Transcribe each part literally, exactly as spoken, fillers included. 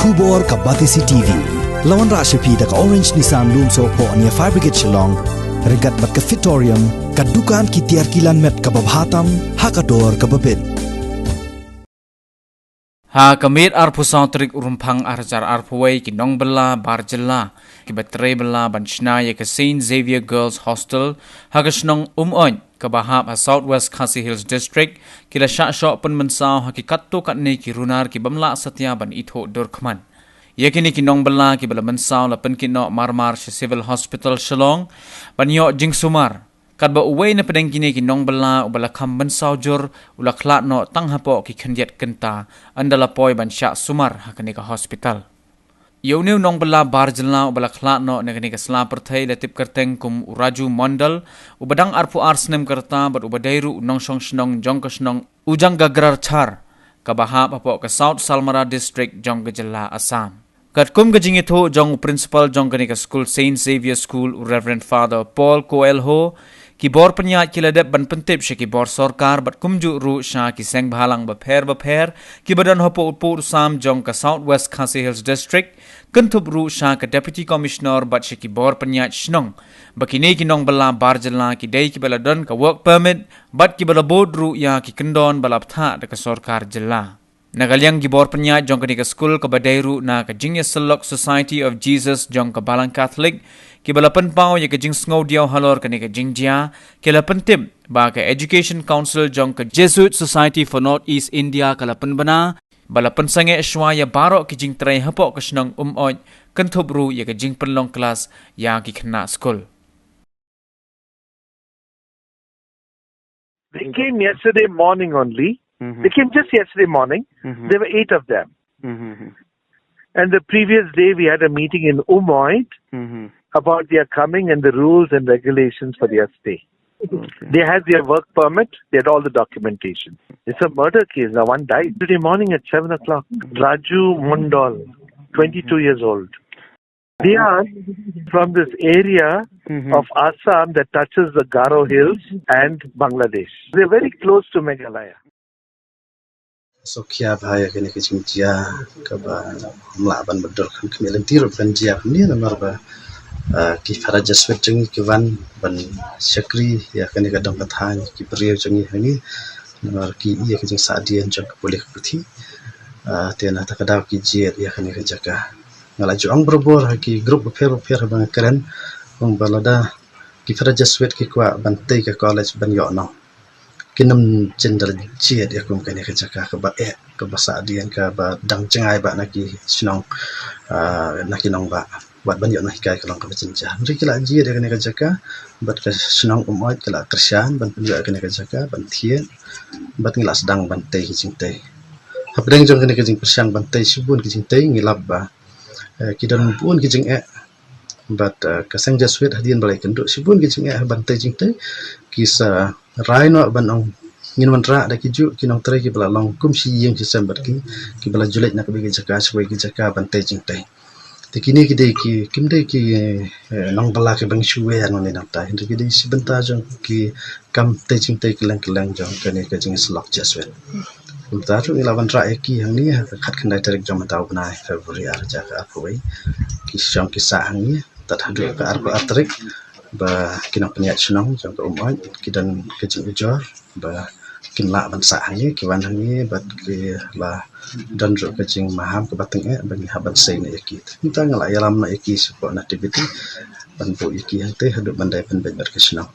Khubor ka Batesi T V. La wanrah sha phi da ka Orange Nissan Lumsohphoh near Fire Brigade Shillong. Ryngkat bad ka Fitorium, ka dukan ki tiar kilan met kaba bha tam ha ka dor kaba bit. Ha ka miet arphew saw tarik u Rymphang ar hajar arphew wei, ki nongbylla bar jylla kiba trei bylla ban shna ïa ka Saint Xavier Girls Hostel ha ka shnong Umoit kaba hap ha South West Khasi Hills District, ki la shah shoh pynmynsaw ha ki katto katne ki runar ki bym lah satia ban ithuh dur khmat. Ïa kine ki nongbylla kiba la mynsaw la pynkit noh marmar sha Civil Hospital Shillong ban ïoh jingsumar. Katba uwei na pdeng kine ki nongbylla uba la kham mynsaw jur u la khlad noh tang hapoh ki khyndiat kynta ynda la poi ban shah sumar ha kane ka hospital. Ïa une u nongbylla bar jylla uba la khlad noh na kane ka sla pyrthei la tip kyrteng kum u Raju Mondal, uba dang arphew ar snem ka rta bad uba dei ruh u nongshong shnong jong ka shnong Ujang Gagrar Char, kaba hap hapoh ka South Salmara District jong ka jylla Assam. Katkum ka jingïathuh jong u principal jong kane ka skul Saint Xavier School, u Reverend Father Paul Coelho, ki bor pynïaid ki la dep ban pyntip sha ki bor sorkar bad kumjuh ruh sha ki seng bhalang bapher bapher kiba don hapoh u pud u sam jong ka South West Khasi Hills District, kynthup ruh sha ka Deputy Commissioner bad sha ki bor pynïaid shnong, ba kine ki nongbylla bar jylla ki dei kiba la don ka work permit bad kiba la bud ruh ïa ki kyndon ba la bthah da ka sorkar jylla. Na ka liang ki bor pynïaid jong kane ka skul kaba dei ruh na ka Jingïasyllok Society of Jesus jong ka Balang Catholic, kiba la pynpaw ïa ka jingsngewdiaw halor kane ka jingjia, ki la pyntip ba ka Education Council jong ka Jesuit Society for North East India ka la pynbna ba la pynsangeh shuwa ïa baroh ki jingtrei hapoh ka shnong Umoit, kynthup ruh ïa ka jingpynlong klas ïa ki khynnah skul. They came yesterday morning only. They came just yesterday morning. There were eight of them. And the previous day, we had a meeting in Umoit about their coming and the rules and regulations for their stay. They had their work permit, they had all the documentation. It's a murder case. Now, one died today morning at seven o'clock. Raju Mondal, twenty-two years old. They are from this area of Assam that touches the Garo Hills and Bangladesh. They're very close to Meghalaya. Sngewkhia bha ïa kane ka jingjia kaba ym lah ban mutdur khan khmih lynti ruh ban jia kumne namar ba, ah, ki para Jesuit jong ngi ki wan ban shakri ïa kane ka dong ka thaiñ ki briew jong ngi hangne namar ki ïa ka jingsahdien jong ka pule ka puthi. Ah, te na ta ka daw ki jied ïa kane ka jaka. Nga la ju ong barabor ha ki group bapher bapher haba nga kren ong ba lada ki para Jesuit ki kwah ban tei ka college ban ïoh noh, kin ym jin da jied ïa kum kane ka jaka kaba eh kaba sahdien kaba dang jngai ba na ki shnong, ah, na ki nongbah. Wat ban ïoh nonghikai ka long kaba jynjar. Hynrei ki la jied ïa kane ka jaka bad ka shnong Umoit ka la kyrshan ban pynïoh ïa kane ka jaka ban thied bad ngi la sdang ban tei ki jingtei. Hapdeng jong kane ka jingpyrshang ban tei shibun ki jingtei ngi lap ba, eh, ki don bun ki jingeh. Bad, eh, ka seng Jesuit hadien ba la ïakynduh shibun ki jingeh ban tei jingtei ki sa rai noh ban ong ngin wanrah da ki juh ki nongtrei kiba la long kum shi ïing shi sem bad ki, kiba la ju leit na kawei ka jaka sha kawei ka jaka ban tei jingtei. Te kine ki dei ki, kim dei ki, eh, nongbylla kiba ngi shu wer nangne nangta. Hynrei ki dei shi bynta jong ki kam tei jingtei kylleng kylleng jong kane ka jingïasyllok Jesuit. Kumta ruh ngi la wanrah ïa ki hangne ha ka khatkhyndai tarik jong mynta u bnai February ar hajar arphew wei. Ki shong ki sah hangne tad haduh ka arphew ar tarik ba ki nongpynïaid shnong jong ka Umoit ki don ka jingujor ba kin lah ban sah hangne, ki wan hangne bad ki la don ruh ka jingmaham kaba tyngeh ba ngi hap ban sei noh ïa ki. Te mynta nga la ïalam noh ïa ki shapoh Nativity ban buh ïa ki hangtei haduh ban da pynbeit bad ka shnong.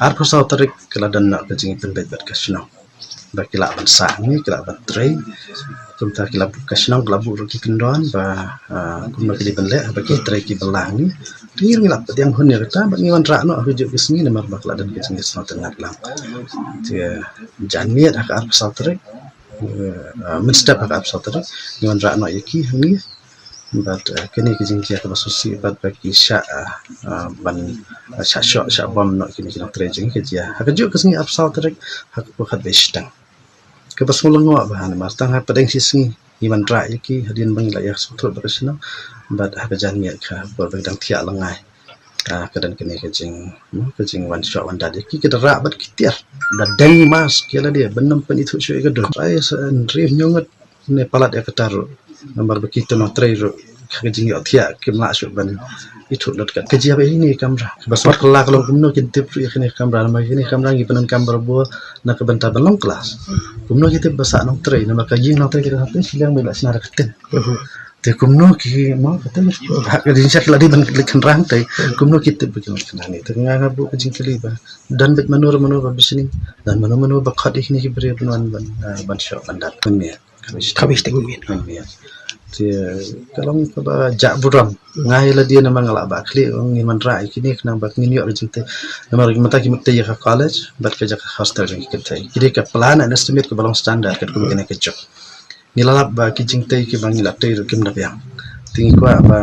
Arphew saw tarik ka la don noh ka jingpynbeit bad ka shnong ba ki lah ban sah hangne, ki lah ban trei. Kumta ki la buh, ka shnong ka la buh ruh ki kyndon ba, ah, kumno ki dei ban leh ba ki trei ki bylla hangne. Te ngi ruh ngi la pdiang hun ïa kata bad ngi wanrah noh ha kajuh ka sngi namar ba ka la don ka jingïasnoh tynnat lang. Te jan miet ha ka arphew saw tarik, eh, mynstep ha ka arphew saw tarik ngi wanrah noh ïa ki hangne. Bad, eh, kane ka jingjia kaba sngewsih bad ba ki shah, eh, eh, ban, eh, shah shoh shah bom noh kine ki nongtrei jong ngi ka jia ha kajuh ka sngi arphew saw tarik ha ka arphew khatwei shiteng. Kaba sngewlyngngoh bha namar tang hapdeng shi sngi ngi wanrah ïa ki hadien ba ngi la ïa sngewthuh bad ka shnong bad ha ka jan miet ka por ba dang thiah lyngngai. Ah, ka don kane ka jing, hmm, ka jingwan shoh wan dat ïa ki, ki da rah bad ki tiar, da deng mask ïa lade ban ym pynithuh shuh ïa ka dur. Ai sa hynriew hynñiew ngut ne palat ïa kata ruh. Namar ba ki nongtrei ruh ha ka jingïohthiah kim lah shuh ban ithuh lut kat ka jia ba ine i kamra. Ba smat ka la ka long kumno kin tip ruh ïa kane ka kamra, namar kane ka kamra ngi pyndonkam barabor na ka bynta ban long klas. Kumno ki tip ba sah nongtrei, namar ka jing nongtrei ka dang hap tei shiliang ba la shna da ka tin. Te kumno ki mo ka tei ha ka jingshah ki la dei ban leit khynrang tei, kumno ki tip ba ki leit khynrang ne. Te nga nga buh ka jingkylli ba don beit mano mano ba bishni, don mano mano ba khot ïa kine ki briew ban wan ban, ah, ban shoh ban dat. Mynmiet. Kawei sting mynmiet. Mynmiet. Te ka long kaba jah burom. Nga ïa lade namar nga lah ba khlieh, ngin wanrah ïa kine khnang ba ngin ïoh ka jingtei. Namar mynta ki mut tei ïa ka college bad ka jaka hostel jong ki kynthei. Ki dei ka plan and estimate kaba long standard katkum kane ka juk. Ngi la lap ba ki jingtei kiba ngi la tei ruh kim da biang. Te ngi kwah ba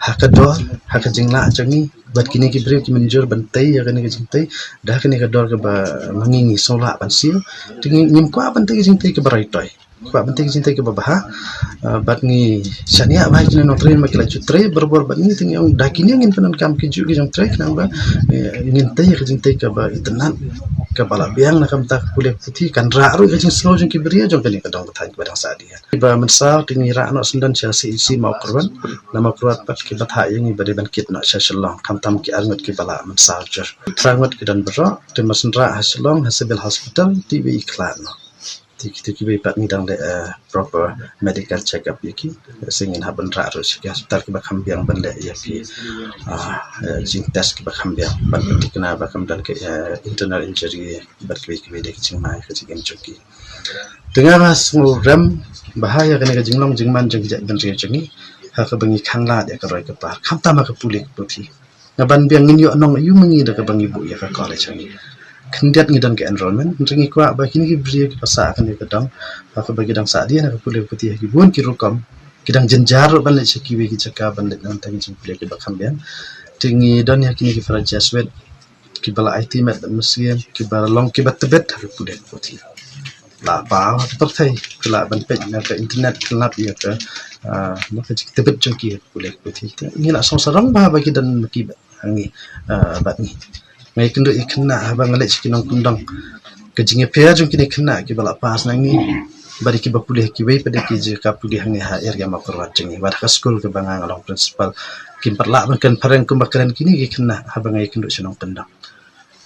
ha ka dor, ha ka jinglah jong ngi bad kine ki briew ki mynjur ban tei ïa kane ka jingtei da kane ka dor kaba ma ngi ngi sngewlah ban siew. Te ngi, ngim kwah ban tei ka jingtei kaba raitoi. Kwah ban tei ka jingtei kaba bha. Ah, bad ngi shaniah ba kine nongtrei ma ki la ju trei barabor bad ngi, te ngi ong da kine ngin pyndonkam ki juh ki jingtrei khnang ba, eh, ngin tei ka jingtei kaba itynnad, kaba la biang na ka bynta ka pule ka puthi, kan rah ruh ka jingsngew jong ki briew jong kane ka dong ka thaiñ kaba dang sahdien. Ba mynsaw te ngi rah noh syndon sha C H C Mawkyrwat, na Mawkyrwat pat kiba thah ïa ngi ba dei ban kit noh sha Shillong, khamtam ki arngut kiba lah mynsaw jur. Phra ngut ki don baroh, te mar shu rah ha Shillong ha Civil Hospital te ba i khlad noh. Te kito kiwei pat ngi dang leh, eh, proper medical check up ïa ki. Sngewbha ngin hap ban rah ruh sha ki hospital kiba kham biang ban leh ïa ki, ah, eh, jingtest kiba kham biang ban thikna ba kam don ki, eh, internal injury bad kiwei kiwei de ki jingma ïa ka jingim jong ki. Te nga ba sngewrem bha ïa kane ka jinglong jingman jong ki jaitbynriew jong ngi ha kaba ngi khanglad ïa ka roi ka par khamtam ha ka pule ka puthi. Nga ban biang ngin ïoh nong aïu ma ngi da kaba ngi buh ïa ka college ha ngi. Khyndiat ngi don ka enrollment, hynrei ngi kwah ba kine ki briew kiba sah ha kane ka dong, ha kaba ki dang sahdien ha ka pule ka puthi ha ki bun ki rukom, ki dang jynjar ruh ban leit sha kiwei ki jaka ban leit na ka bynta ki jingpule kiba kham biang. Te ngi don ïa kine ki para Jesuit kiba la aiti met bad mynsiem, kiba long kiba tbit ha ka pule ka puthi. La paw ha ka pyrthei, ki lah ban peit na ka internet, ki lap ïa ka, ah, na ka jingtbit jong ki ha ka pule ka puthi. Te ngi la sngewsarong bha ba ki don ma ki bad ngi, ah, bad ngi. Nga ïakynduh ïa ki khynnah haba nga leit sha ki nongkyndong. Ka jingïapher jong kine ki khynnah kiba la pass na ngi bad kiba pule ha kiwei pat de ki jaka pule ha ngi ha area Mawkyrwat jong ngi. Wat ha ka skul kaba nga, nga long principal, kim pat lah ban kren phareng kumba kren kine ki khynnah haba nga ïakynduh sha nongkyndong.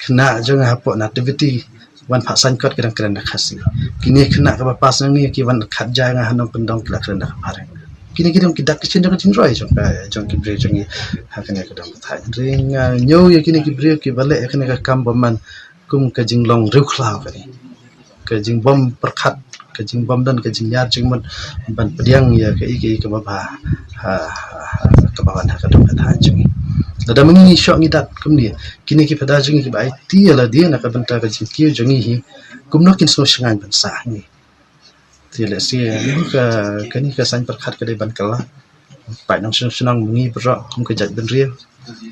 Khynnah jong nga hapoh Nativity wan phah saiñ kot ki dang kren da Khasi. Kine khynnah kiba pass na ngi ki wan khatja nga ha nongkyndong ki la kren da ka phareng. Kine ki dang ki dak ki shin jong ka jingroi jong ka, jong ki briew jong ngi ha kane ka dong ka thaiñ. Hynrei nga ñiew ïa kine ki briew kiba leh ïa kane ka kam bymman kum ka jinglong riewkhlaw kane. Ka jingbym pyrkhat, ka jingbym don ka jingïar jingmut ban pdiang ïa kaei kaei kaba bha ha, ha, ha, kaba wan ha ka dong ka thaiñ jong ngi. Lada ma ngi ngi shoh ngi dat kumne, kine ki phada jong ngi kiba aiti ïa lade na ka bynta ka jingkiew jong ngi hi, kumno kin sngewshngaiñ ban sah ngi. Te lehse ka, kane ka saiñ pyrkhat ka dei ban kylla. Paid nongshong shnong ma ngi baroh kum ka jaitbynriew,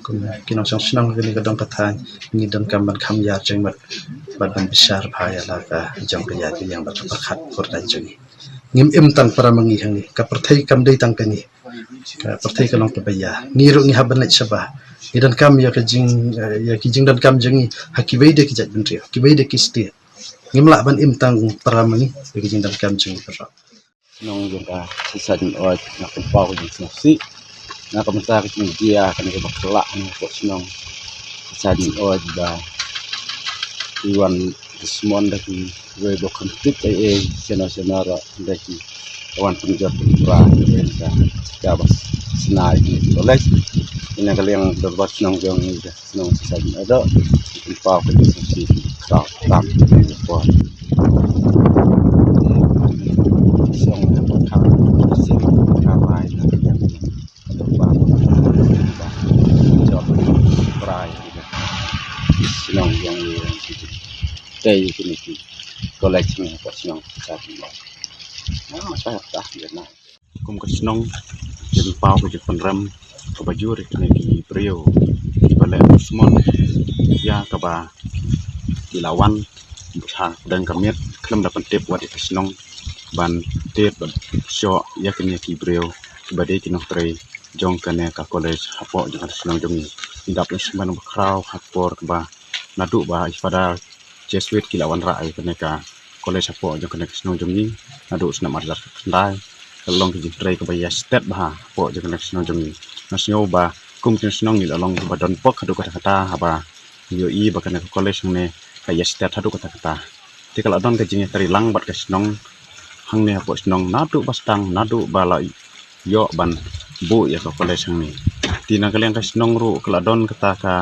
kum ki nongshong shnong kane ka dong ka thaiñ, ngi donkam ban kham ïar jingmut bad ban bishar bha ïa la ka jong ka ïaid ka ïeng bad ka pyrkhat pyrthei jong ngi. Ngim im tang para ma ngi hangne, ka pyrthei kam dei tang kane. Ka pyrthei ka long kaba ïar. Ngi ruh ngi hap ban leit shabar. Ngi donkam ïa ka jing, eh, ïa ki jingdonkam jong ngi ha kiwei de ki jaitbynriew, kiwei de ki state. Ngim lah ban im tang para ma ngi ïa ki jingdonkam jong ngi baroh. Shnong jong ka Shisha Jingoi, nga pynpaw ka jingsngewsih na ka bynta ka jingjia kane kaba kylla ha ka shnong Shisha Jingoi ba ki wan dusmon da kiwei ba kim tip ei ei, shano shano ruh, da ki wan pynjot pynpra ïa ka, kaba shna ïa ki college. Ïa ka liang dorbar shnong jong ngi da shnong Shisha Jingoi, pynpaw ka jingsngewsih khraw tam por. Shnong ka kham sih ka bai na ka dorbar jong pynpra ïa ka shnong jong ngi. Te ïa kine ki college ne ka shnong Shisha Jingoi. Na ma ta ta ïa na. Kum ka shnong, pynpaw ka jingpynrem kaba jur ïa kine ki briew kiba leh dusmon ïa kaba ki la wan ha pdeng ka miet khlem da pyntip wat ïa ka shnong ban tip ban shoh ïa kine ki briew kiba dei ki nongtrei jong kane ka college hapoh jong ka shnong jong ngi. Ngi dap ïa sngewbha ba khraw ha ka por kaba naduh ba i Father Jesuit ki la wanrah ïa kane ka college hapoh jong kane ka shnong jong ngi naduh snem arhajar khyndai. Ka long ka jingtrei kaba ïa stet bha hapoh jong kane ka shnong jong ngi. Nga sngew ba kum ka shnong ngi la long kaba don pok haduh katta katta haba ïohi ba kane ka college hangne ka ïa stet haduh katta katta. Te ka la don ka jingïatreilang bad ka shnong hangne hapoh shnong naduh ba sdang, naduh ba la ïoh ban buh ïa ka college hangne. Te na ka liang ka shnong ruh ka la don kata ka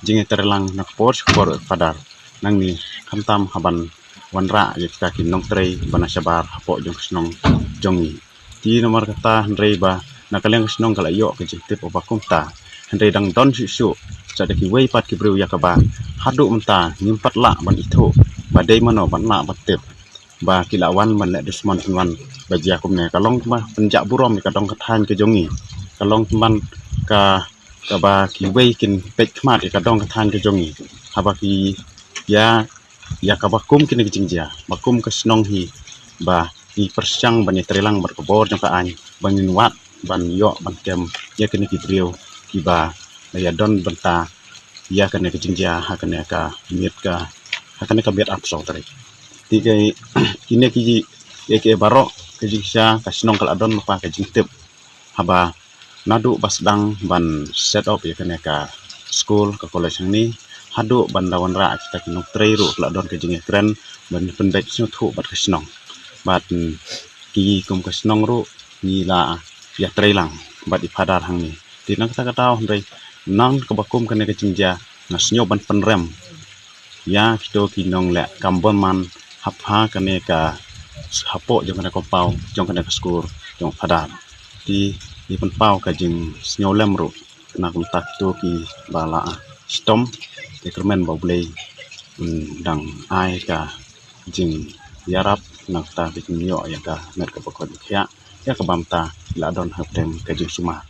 jingïatreilang na ka por sha ka por, Father. Nangne khamtam ha ban wanrah ïa kita ki nongtrei ba na shabar hapoh jong ka shnong jong ngi. Te namar kata hynrei ba na ka liang ka shnong ka la ïoh ka jingtip ba kumta, hynrei dang don shuh shuh sa da kiwei pat ki briew ïa kaba haduh mynta ngim pat lah ban ithuh ba dei mano ban lah ban tip ba ki la wan ban leh dusmon pynwan ba jia kumne. Ka long kumba pynjah burom ïa ka dong ka thaiñ ka jong ngi. Ka long kumban ka, kaba kiwei kin peit khmat ïa ka dong ka thaiñ ka jong ngi haba ki ïa, ïa kaba kum kine ki jingjia, ba kum ka shnong hi ba ngi pyrshang ban ïatreilang bad ka bor jong ka aiñ ba ngin wad ban ïoh ban kem ïa kine ki briew kiba la ïa don bynta ïa kane ka jingjia ha kane ka miet ka, ha kane ka miet arphew saw tarik. Te kine ki, ïa ki baroh ka jingshisha ka shnong ka la don lypa ka jingtip haba naduh ba sdang ban set up ïa kane ka skul, ka college hangne, haduh ban da wanrah kita ki nongtrei ruh ka la don ka jingïakren ban pynbeit sngewthuh bad ka shnong. Bad, mm, ki kum ka shnong ruh ngi la ïatreilang bad i Father hangne. Te na kata ka daw hynrei na kaba kum kane ka jingjia nga sngew ban pynrem ïa kito ki nongleh kam bun man hap ha kane ka, hapoh jong kane ka paw jong kane ka skul jong Father. Te ngi pynpaw ka jingsngewlem ruh na ka bynta kito kiba la shitom. Te kyrmen ba U Blei un dang ai ka jingïarap na ka bynta ka jingïoh ïa ka met kaba khot khiah ïa kaba mynta la don hapdeng ka jingsumar.